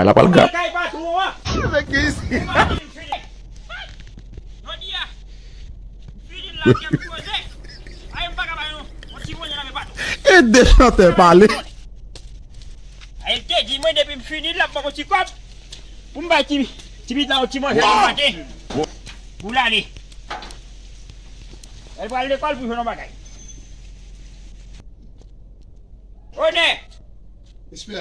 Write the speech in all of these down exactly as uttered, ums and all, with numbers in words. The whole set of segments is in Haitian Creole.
Ala pral gad. Kay patwon an. Jodi a, m fini la, m poze. Ay, m pa ka bay nou. Yon ti manje nan men patwon. E de chantè pale. Ay, l te di mwen depi m fini, l ap ban m yon ti kòb pou m bay ti, ti pitit la yon ti manje nan maten. Pou l ale. L pral lekòl pou jwenn yon bagay. Onè! Respè.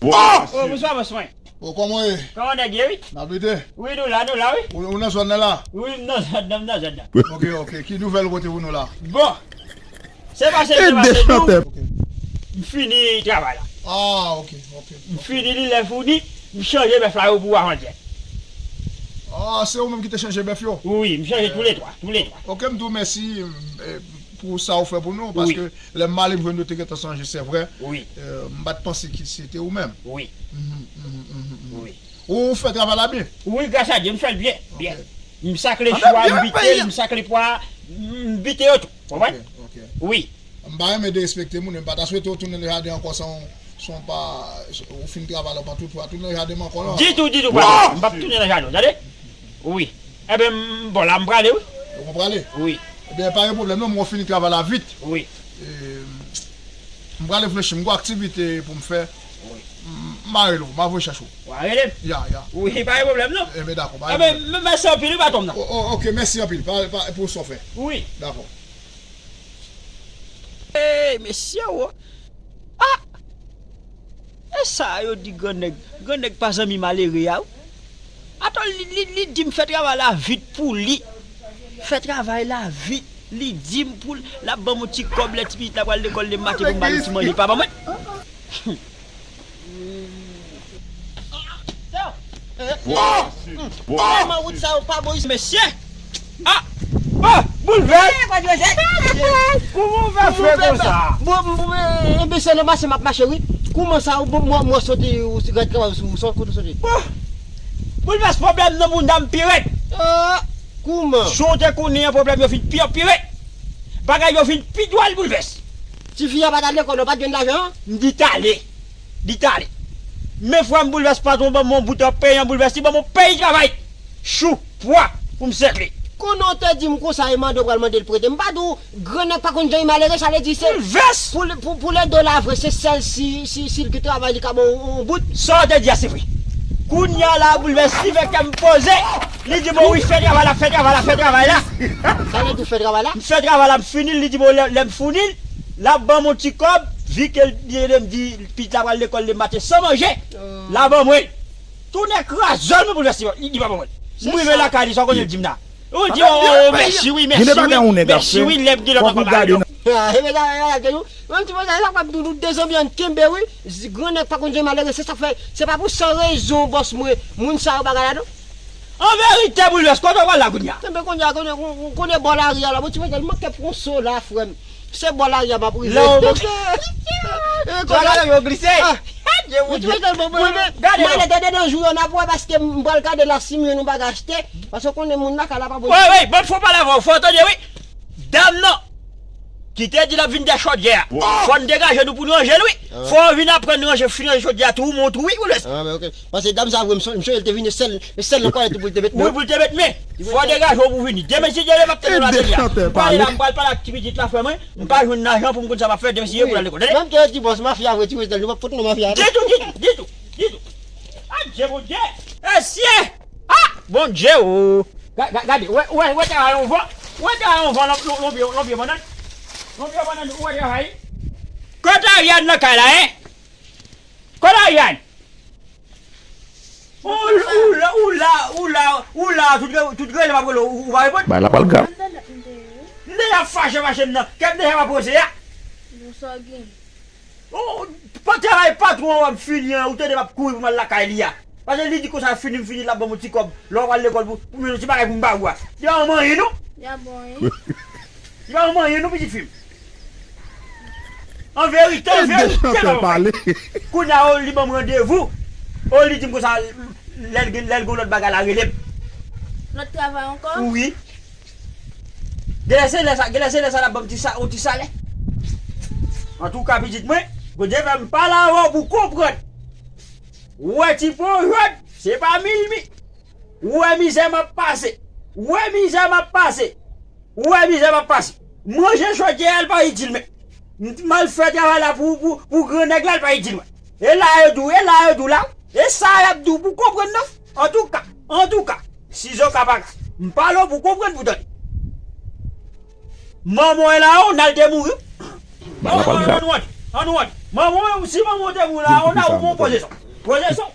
Oh, bonswa, bonswa. Oh, kòman w ye? Kòman nèg ye, wi? N ap lite. Wi, nou la, nou la, wi. Ou, ou nan zòn nan la? Wi, m nan zòn nan, m nan zòn nan. Ok, ok. Ki nouvèl ou pote pou nou la? Bon. Se pase, se pase tou. Ok. M fini travay la. Ah, ok, ok. M fini li lè founi, m chanje bèf la yo pou avantyè. Ah, se ou menm ki te chanje bèf yo? Wi, m chanje tou le twa, tou le twa. Ok, m di w mèsi, eh, pou sa ou fè pou nou, paske lè m ale m jwenn yo te gentan chanje, se vre. Wi. Eh, m pa t panse ki se te ou menm. Wi. Mhm, mhm, mhm, mhm. Wi. Ou fè travay la byen? Wi, gras a Dye, m fè l byen, byen. Ok. M sakle chou a, m bite l, m sakle pwa, m bite yo tou. Konprann? Ok, ok. Wi. M pa renmen derespekte moun, men m pa ta swete w tounen nan jaden ankò san w, san w pa, ou fin travay la, w pa tou, pa tounen nan jaden m ankò la. Ditou, ditou, patwon. M p ap tounen nan jaden w, tande? Wi. Enben, m, bon, la, m prale, wi. Ou prale? Wi. Ebyen, pa gen pwoblèm, non, mwen fini travay la vit. Wi. E, m prale reflechi, m gon aktivite pou m fè. Wi. M, m a rele w, m a voye chèche w. W a rele m? Ya, ya. Wi, pa gen pwoblèm, non. Enben, dakò, pa gen pwoblèm. Enben, m, mèsi anpil, wi, patwon m nan. O, o, ok, mèsi anpil pa, pa, pou sa w fè. Wi. Dakò. Ey, mesye wo. Ah! E sa yo di grannèg, grannèg pa zanmi malere a, wi. Atò, li, li, li di m fè travay la vit pou li. Fè travay la vit. Li di m pou l, l ap ban m yon ti kòb lè ti pitit la pral lekòl demen maten pou m ba l yon ti manje. Li pa ban mwen. Tèlman wout sa yo pa bon isit, mesye. Ah! Oh! Boulvès! Kòman w fè fè konsa? Bon, bon, enben se nan mache m ap mache, wi. Kouman sa, ou, mwen, mwen soti, ou rèd kanmenm, ou sot, kote w soti? Oh! Boulvès, pwoblèm nan bounda m pi rèd. Ah! Kouman? Jan w te konnen an, pwoblèm yo vin pi anpire. Bagay yo vin pi dwòl, Boulvès. Tifi a pa t al lekòl, ou pa t jwenn lajan an? M di t ale. Li t ale. Men frè m, Boulvès, patwon ban m yon bout an peyi an, Boulvès, li ban m yon peyi travay. Chou, pwa, pou m sèkle. Konnen w te di m konsa e mande w pral mande l prete. M pa di w, grannèg pa konn jan l malere, sa vle di se Boulvès! Pou, pou, pou l ede w la vre, se sèl si, si, si l gen travay, li ka ba w yon bout. Sa w te di a, se vre. Kounye a la, Boulvès, li fè kè m poze. Li di m, wi, fè travay la, fè travay la, fè travay la. Sa vle di w fè travay la? M fè travay la, m fini l, li di m, lè, lè m fini l, l ap ban m yon ti kòb, vi ke l, li, li di, pitit la pral lekòl demen maten san manje, l ap ban mwen l. Tounen kraze l, men Boulvès, li, li pa ban mwen l. M rive lakay li, sa w konnen l di m la? Ou di, oh, mèsi wi, mèsi wi, mèsi wi, lè m gen lòt anba yo. Ah, e mèt a, e mèt a, menm ti mwen sa, sa k ap di w, nou dezanmi, ann kenbe wi. Grannèg pa konn jan l malere, se sa k fè, se pa pou san rezon, bòs mwen, moun sa yo bagay la non. An verite, Boulvès, kote w pral la kounye a? Enben, kounye a, konnen, konnen bò lari a la, bon, ti mwen tèlman kè pran so la, frè m. Se bò lari a m ap rive. Lè w... Gade yo glise. Ah. Gade yo, gade yo. Mwen ale tande nan jou yo, n ap wè, paske m pral gade la si m jwenn yon bagay achte. Paske w konnen moun lakay la pa bon. Wi, wi, bon, fò pale avè w, fò w tande, wi. Dam nan ki te di l ap vin dèyè chòdyè a. Fò n degaje nou pou n ranje l, wi. Fò w vin aprann ranje, fin ranje chòdyè a, twou men w twou, wi, Boulvès. Ah, men ok. Paske dam sa vre, m sonje l te vin e sèl, e sèl nan kòlèt pou l te met men. Wi, pou l te met men. Fò w degaje w pou w vini. Demen si Dye vle, m ap tande w nan atelye a. M pral la, m pral pale ak ti pitit la, frè mwen. M pa jwenn lajan pou m konn sa m ap fè demen si Dye vle pou l al lekòl. Tande? Menm ke yo di bòs mafya vre, ti Wesnel, nou p ap fout non mafya. Ditou, ditou, ditou, ditou. Adye, Bondye. Mesye! Ah! Bondye o! Ga-, ga-, gade, wè, wè, wè travay yon van. Wè travay yon van, lon, lon, lon pye, lon pye bannann. Lon pye bannann, wè travay. Kote Ariane nan kay la, en? Kote Ariane? Ou, ou la, ou la, ou la, ou la, tout, tout grenn m ap rele w, ou pa reponn? Bay la pral grav. M deja fache, fache m nan. Kè m deja pa poze a. Bon, sa gen. Ou, pa travay patwon an, w ap fini an, ou tande m ap kouri pou m al lakay li a. Paske li di konsa fini, m fini, l ap ban m yon ti kòb. Lè w pral lekòl pou, pou m jwenn yon ti bagay pou m ba ou a. Li pa ban m anyen non. Li pa ban m anyen non, pitit fi m. An verite, an verite, papa. Kounye a, o, li ban m randevou. O, li di m konsa, lè l gen, lè l gen lòt bagay la, rele m. Lòt travay ankò? Wi. Genlè se lè sa, genlè se lè sa l ap ban m ti sa, yon ti salè. Antouka, pitit mwen, Bondye fè m pale avè w pou w konprann. Ou wè ti ponyòt, se pa mil mi. Ou wè mizè m ap pase. Ou wè mizè m ap pase. Ou wè mizè m ap pase. Manje chodyè a l pa itil mwen. M t mal fè travay la pou, pou, pou gran nèg la, l pa itil mwen. E la yo di w, e la yo di w la. E sa y ap di w pou konprann non. Antouka, antouka, sizoka pa ka. M pale w pou konprann pou tande. Manman w la, w n al te mouri. Ann, ann, ann, ann, ann. Manman w, si manman w te mouri la, w n al ou bon poze son. Poze son.